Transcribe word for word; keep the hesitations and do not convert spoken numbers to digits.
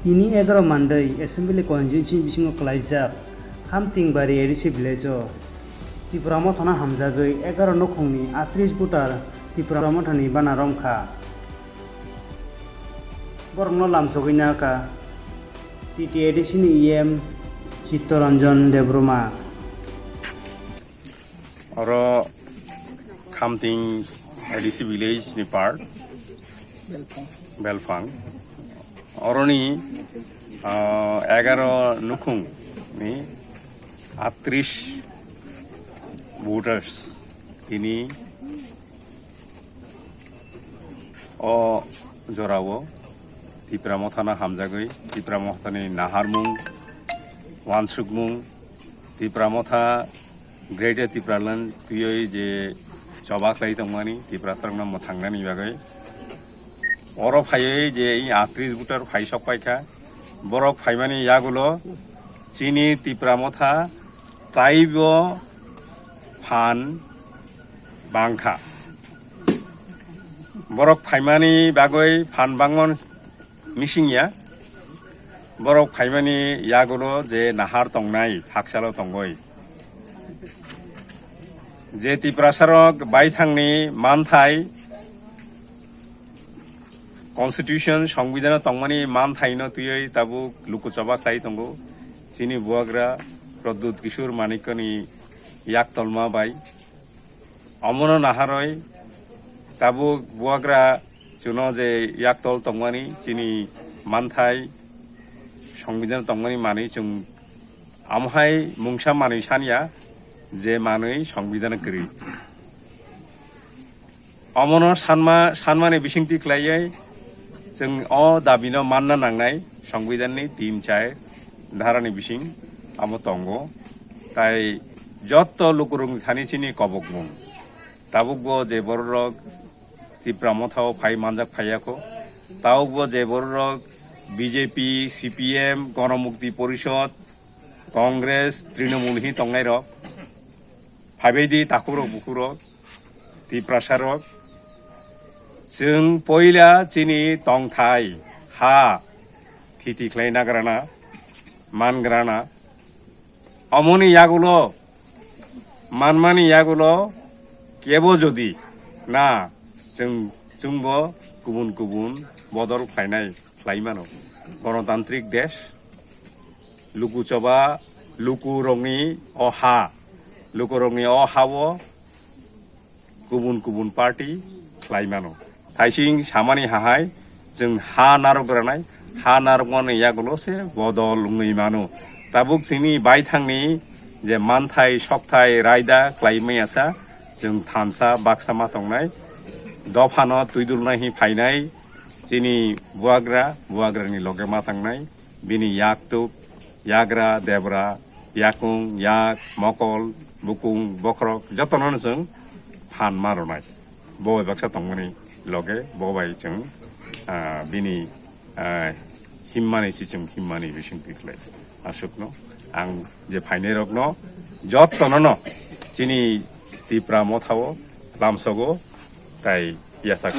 Tini egaroh Mandwi Assembly Constituency bisingo kwlaijak Khamtingbari A D C village-o Tipra Mothano hamjagwi egaroh nukhungni atris voter Tipra Mothani bana romkha. Borokno lamsogwi nakha T T A D C ni E M Chittoranjan Debbarma. Oro Khamting A D C village ni part, Belphang. Oroni, ah, egaroh nukhung ni atris voters tini o jorao Tipra Mothano hamjagwi Tipra Mothani naharmung, wansukmung, Tipra Motha Greater Tipraland twiwi je choba khlai tongmani Tiprasarokno mwthangnani bagwi. Oro phaiwi je i atris voter phai sok paikha, borok phaimani yagulo chini Tipra Motha taibo phan bangkha. Borok phaimani bagwi phan bangmani mising ya. Borok phaimani yagulo je nahar tongnai, thaksalo tongoi. Je Tiprasarok baithangni manthai, Constitution, Songbidhano tongmani manthaino twiwi tabuk lukuchoba khlai tongo. Chini buagra Pradyut Kishore Manikyani yaktolma bai. Omono naharwi tabuk buagra chwngno je yaktol tongmani chini manthai Songbidhano tongmani manwi chwng amohai mungsa manwi sanya je manwi Songbidhano kwrwi. Omono sanma, sanmani bisingtwi khlaiwi chwng o dabino manna nangnai Songbidhanni tin char dharani bising amo tongo. Tai jotto lukurokni thani chini kobokmung. Tabukbo je bororok Tipra Mothao phai manjak phaiyakho, tabukbo je bororok B J P, C P M, Ganamukti Porishod, Congress, Trinamool hi tongnairok, phaibaidi takhukrok bukhukrok, Tiprasarok, chwng poila chini tongthai ha thiti khlai nagrana, mangrana, omoni yagulo, manmani yagulo kebo jodi na chwng, chwngbo kubun kubun bodol khlainai, khlai mano. Ganatantrik desh, luku choba, luku rokni o ha, luku rokni o ha-o kubun kubun party khlai mano. Thaising samani hahai chwng ha narwk granai, ha narwkmani yagulo se bodol wngwi mano. Tabuk chini baithangni je manthai, sokthai, raida khlai maya sa chwng thansa baksa ma tongnai. Dophano twidulnai hi phainai chini buagra, buagrani loge ma tangnai. Bini yaktuk, yagra, debra, yakung, yak, mokol, bukung, bokhorok jotono chwng phan ma rwnai. Bo bai baksa tongmani loge bo bai chwng, ah, bini, ah, himmani si chwng himmani bising tikhlai. Aswkno ang je phainairokno jotono no chini Tipra Mothao lamsogo tai yasak.